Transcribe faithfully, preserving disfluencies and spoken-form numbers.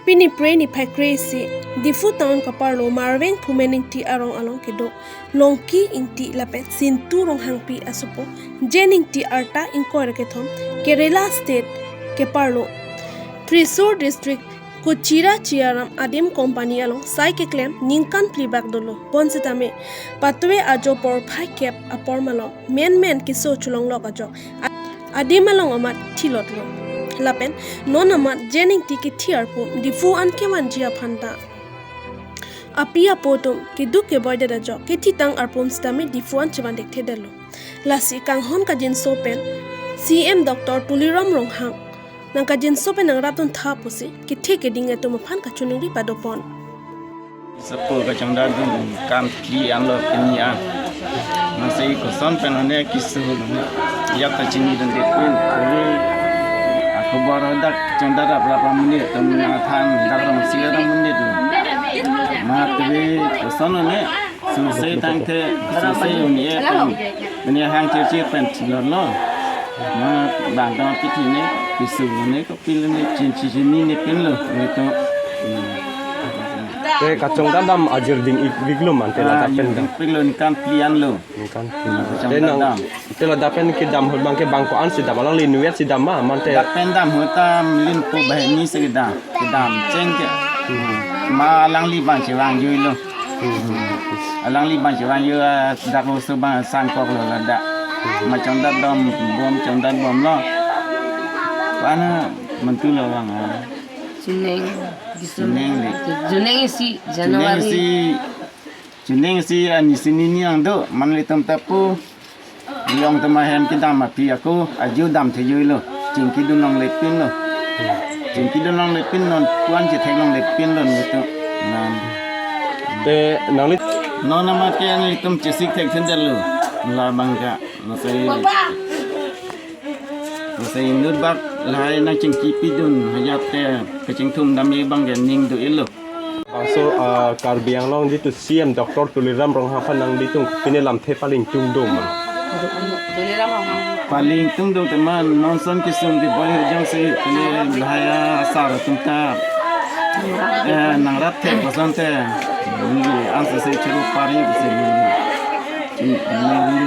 Pini Phre niphai kre-isi Diphu town kaparlo Marveng Phumen Ingti arong along kedo Longki Ingti lapen Sintu Ronghangpi asopo Jen Ingti arta ingkoi ra kethom Kerala state keparlo Thrissur district Kochira Chiyaram adim company along sai keklem ningkan phli bak dolo. Bonsitame patwe ajo porphai kep apor malom menmen keso cholonglok ajok a-, adim along amat thilotlo. Lapen non amat Jen Ingti kethi arpum Diphu an kevanji aphan ta api apo atum keduk keboi det ajok kethitang arpum sitame Diphu an chevan dikthedetlo. Lasi kanghon kangjinso pen C M Doctor Tuliram Ronghang nangkangjinso pen nangrapdun tha pusi kethe keding atum aphan kachiningri padopon. Sapo kachongdadun kam phli anlo pini an. Masi koson pen one kisu ne. Yak kachinidunde pun kuli. Akhobor hadak chongdad raprap amonit atum nangthan dak rong si dak amonit lo. Mati koson one. Suse tangte, suse uni e pen, uni hang chirchir pen chilor lo. Ma bang tang kithi ne, kisu ne, kopilo ne, chin chin chin ne pen lo, ne to. Hmm. Te kachongdadam ajir ding ik, ik lo mante la Ah, tapen dam. Pilo ningkan phli anlo. Ningkan phli. Kachongdadam. Te nang, te la tapen kedam hol bang ke bang ko-an si dam, alangli nuet si dam ma, mante. Tapen dam hol ta lin po bahini si kedam, kedam cheng ke. Hmm. Ma alangli bang chevang jui lo. Alangli bang chevang yo, ah, dak lo so bang sangkok lo ladak. Ma chongdadom bom, chongdadbom lo. Pana mantu lo bang, ah. Juneng. Juneng le. Juneng isi Juneng January. Si, Juneng si ani sini ni ang do, man le tom tapu. Jong tema hem kedam api ako, ajo damthe jui lo. Chingki dunlongle pin lo. Chingki dunlongle pin non puan chetheklongle pin lo nito. Nan. Te nangli? Non amat ke anlitum chesik thekthedetlo. La bang ka, no sai. No sai inut bak lahai nangchingki pidun hajat te kachingthum dam e bang ke ning do-ilo. Bangso, ah, Karbi Anglong jitu C M Doctor Tuliram Ronghang aphan nangjitu pine lamthe palingtung do ma? Tuliram Ronghang. Palingtung do tema non son kesung keboi jongsi pine lahai asar atum ta. Eh, nangrap the koson te. Ni ansa se churu pari se ni. Ni, ni, ni.